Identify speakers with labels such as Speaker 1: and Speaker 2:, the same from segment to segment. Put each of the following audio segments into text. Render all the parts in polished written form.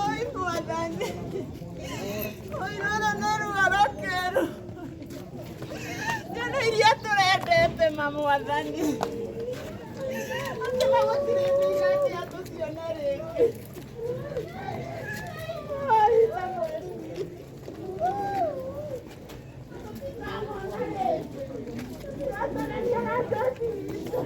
Speaker 1: Oi, mwathani. Oi, rũrũ nĩ ruo rũkĩru. Ciana iria tũrendete ma mwathani. Atĩ ma gũtirĩ hĩndĩ igakĩa tũcione rĩngĩ. Oi, Samueli. Tũtikamona rĩngĩ. Tũratonania na njoki itũ.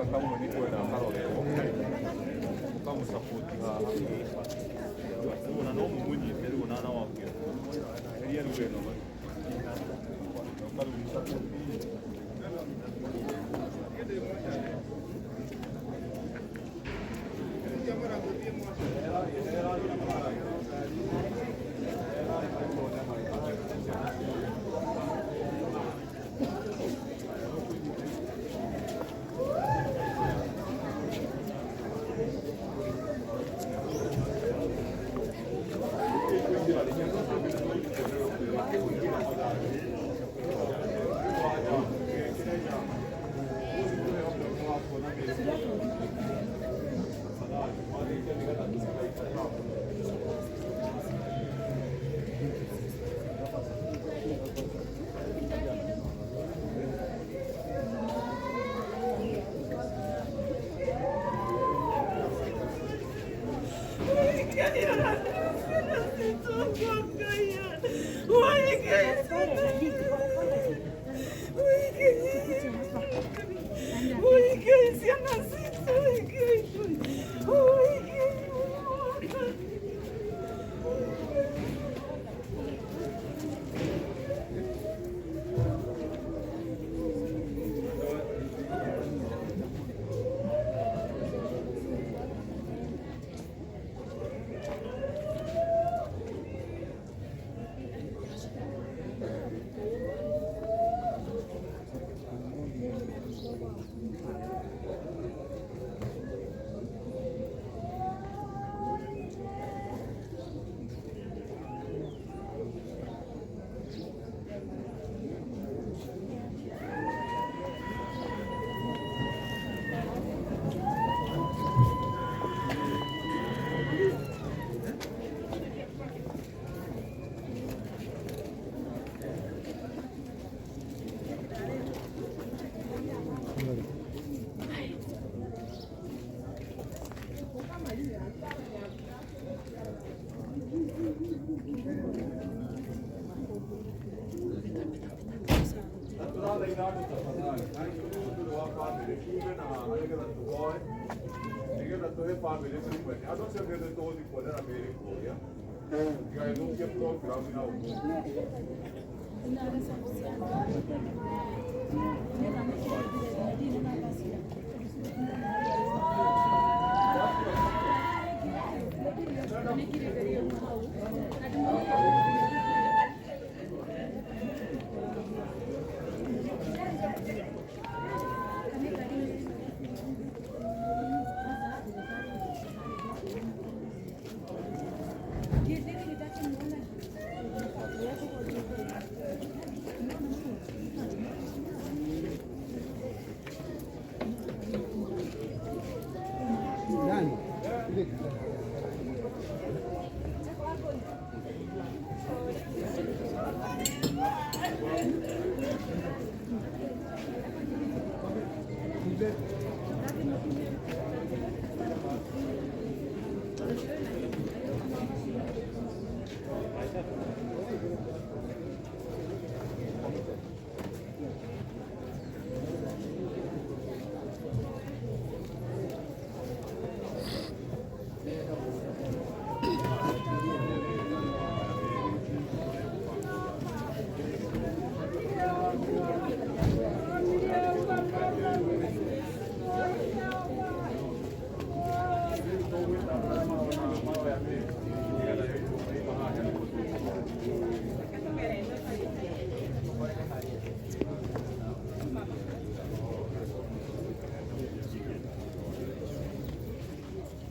Speaker 2: Gaka kamwe nĩ kwenda karorerwo ũkamũsapoti haha rĩu ona no mũmũnyite rĩu ona na wake eria rĩu ĩno ũka rĩu mũsapoti. Nĩgetha tũhe bamĩrĩ tũmwe andũ acio othe tũgũthiĩ kuonera mĩĩrĩ kũrĩa ndigathũkie program ya ũmũthĩ.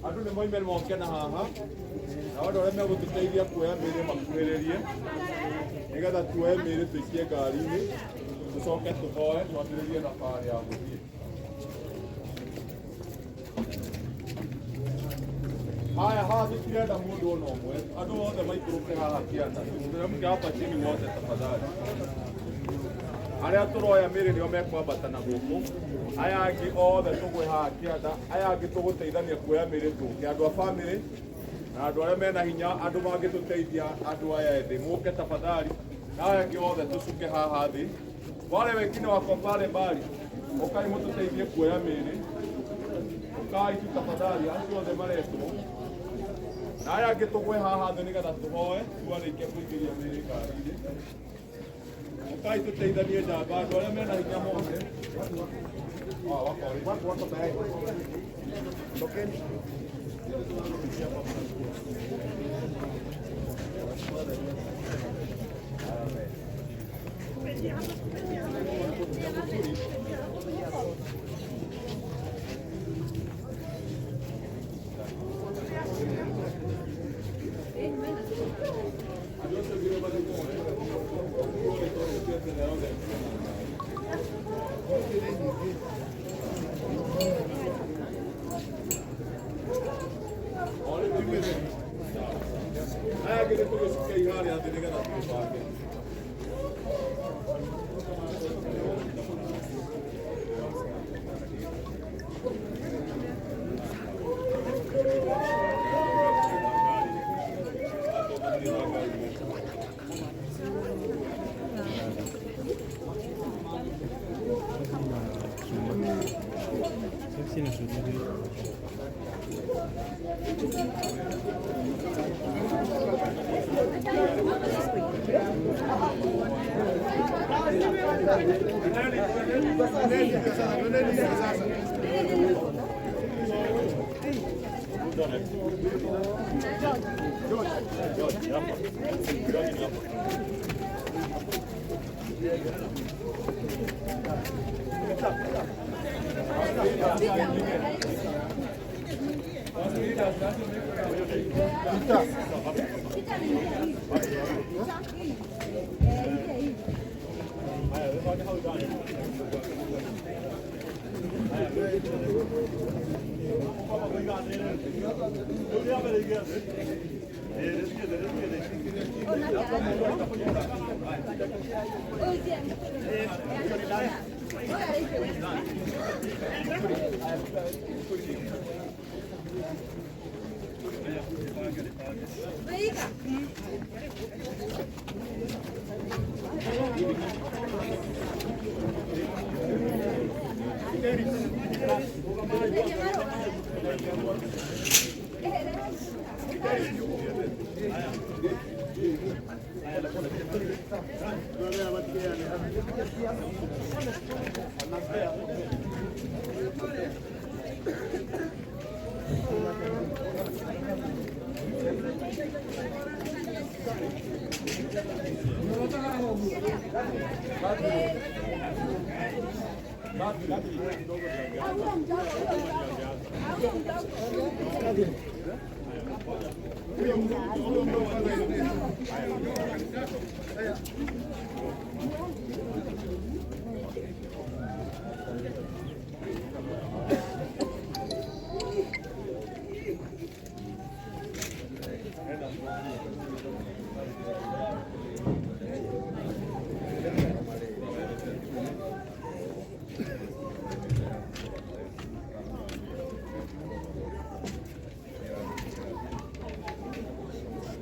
Speaker 2: Andũ nĩ moime moke na haha na andũ arĩa megũtũteithia kuoya mĩĩrĩ makuhĩrĩrie nĩgetha tuoye mĩĩrĩ tũikie ngari-inĩ tũcoke tũhoe twambĩrĩrie thabarĩ ya gũthiĩ. Haya, haha tũtirenda mũndũ ona ũmwe, andũ othe maikũrũke haha kĩanda, tũteremke hapa chini wote tafadhali. Arĩa tũroya mĩĩrĩ nĩo mekwambata na gũkũ, aya angĩ othe tũgwe haha kĩanda, aya angĩ tũgũteithania kuoya mĩĩrĩ tũke, andũ a bamĩrĩ na andũ arĩa mena hinya, andũ mangĩtũteithia, andũ aya ethĩ mũke tafadhali, na aya angĩ othe tũcuke haha thĩ. Wale wengine wako pale mbali. Ũkai mũtũteithie kuoya mĩĩrĩ. Ũkai tu tafadhali, acio othe maretwo. Na aya angĩ tũgwe haha thĩ nĩgetha tũhoe twarĩkia kũingĩria mĩĩrĩ ngari-inĩ. Ũkai tũteithanie njamba, andũ arĩa mena hinya mothe. Ah, wako wako wako tayari. Tokeni. Aya angĩ nĩ tũgĩcuke harĩa thĩ nĩgetha twĩbange.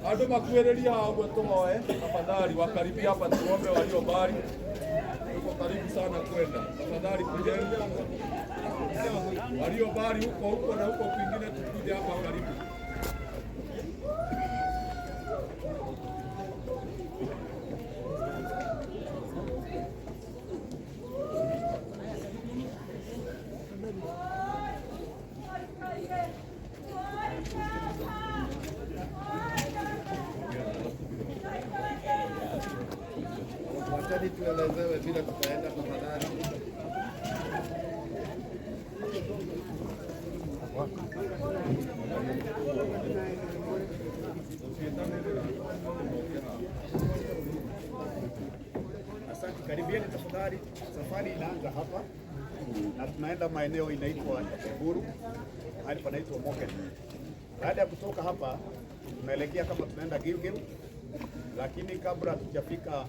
Speaker 2: Andũ makuĩrĩria haha ũguo tũhoe tafadhali, wakaribia hapa tuombe walio mbali, tuko karibu sana kwenda. Tafadhali kujeni, walio mbali huko huko na huko kwingine, tukuje hapa karibu.
Speaker 3: Wachani tuelezewe vile tutaenda tafadhali.
Speaker 4: Asante, karibieni tafadhali. Safari inaanza hapa na tunaenda maeneo inaitwa Eburu, mahali panaitwa Moken. Baada ya kutoka hapa tunaelekea kama tunaenda Gilgil, lakini kabla hatujafika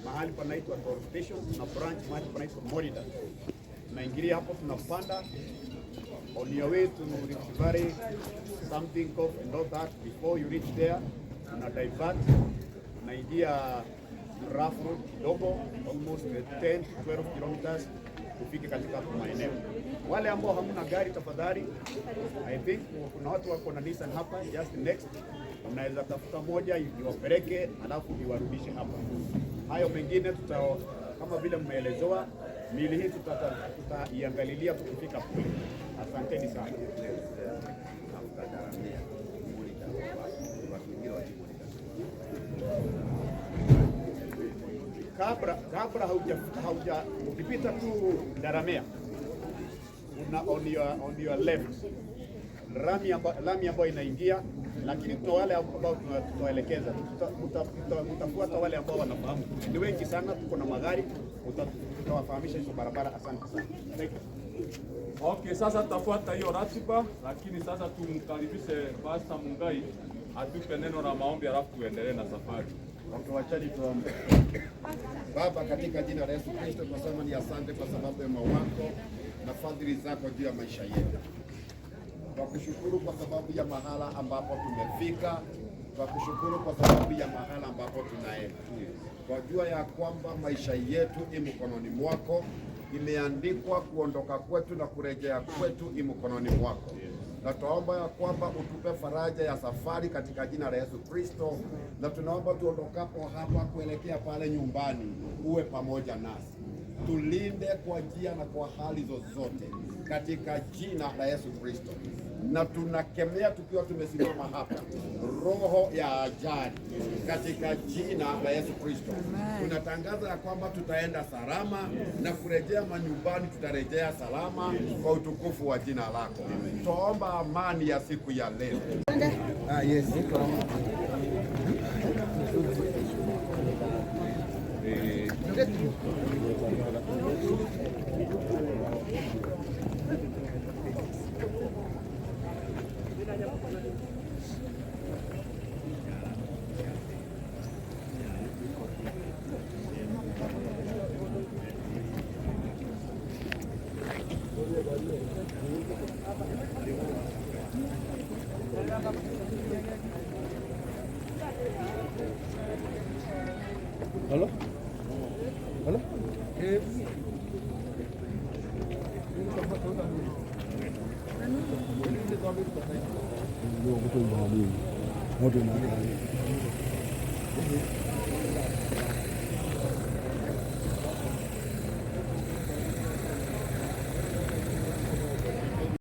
Speaker 4: mahali panaitwa Toll Station, tuna branch mahali panaitwa Morida. Tunaingilia hapo, tunapanda on your way to Rift Valley, something off and all that. Before you reach there, tuna divert, tunaingia rough road kidogo, almost 10 to 12 kilometers. tufike katika maeneo. Wale ambao hamna gari, tafadhali, I think kuna watu wako na Nissan hapa just next, unaweza tafuta moja iwapeleke, alafu iwarudishe hapa. Hayo mengine tuta, kama vile mmeelezewa, miili hii tutaiangalilia tukifika kule. Asanteni sana. Kabla hauja ukipita tu Daramea una on your left lami ambayo inaingia, lakini tuna wale ambao tutawaelekeza, mtafuata wale ambao wanafahamu. Ni wengi sana, tuko na magari, tutawafahamisha hizo barabara. Asante sana. Thank you.
Speaker 2: Okay, sasa tutafuata hiyo ratiba, lakini sasa tumkaribishe Pastor Mungai atupe neno la maombi alafu tuendelee na safari.
Speaker 3: Okay, wachani tuombe. Baba, katika jina la Yesu Kristo tunasema ni asante kwa sababu ya wema wako na fadhili zako juu ya maisha yetu. Twakushukuru kwa sababu ya mahala ambapo tumefika, twakushukuru kwa sababu ya mahala ambapo tunaenda. Twajua ya kwamba maisha yetu i mkononi mwako, imeandikwa kuondoka kwetu na kurejea kwetu i mkononi mwako, na twaomba ya kwamba utupe faraja ya safari katika jina la Yesu Kristo, na tunaomba tuondokapo hapa kuelekea pale nyumbani, uwe pamoja nasi, tulinde kwa njia na kwa hali zozote katika jina la Yesu Kristo. Na tunakemea tukiwa tumesimama hapa roho ya ajali katika jina la Yesu Kristo. Tunatangaza ya kwamba tutaenda salama na kurejea manyumbani, tutarejea salama kwa utukufu wa jina lako. Tuomba amani ya siku ya leo.
Speaker 5: Ah, yes. Halo? Halo?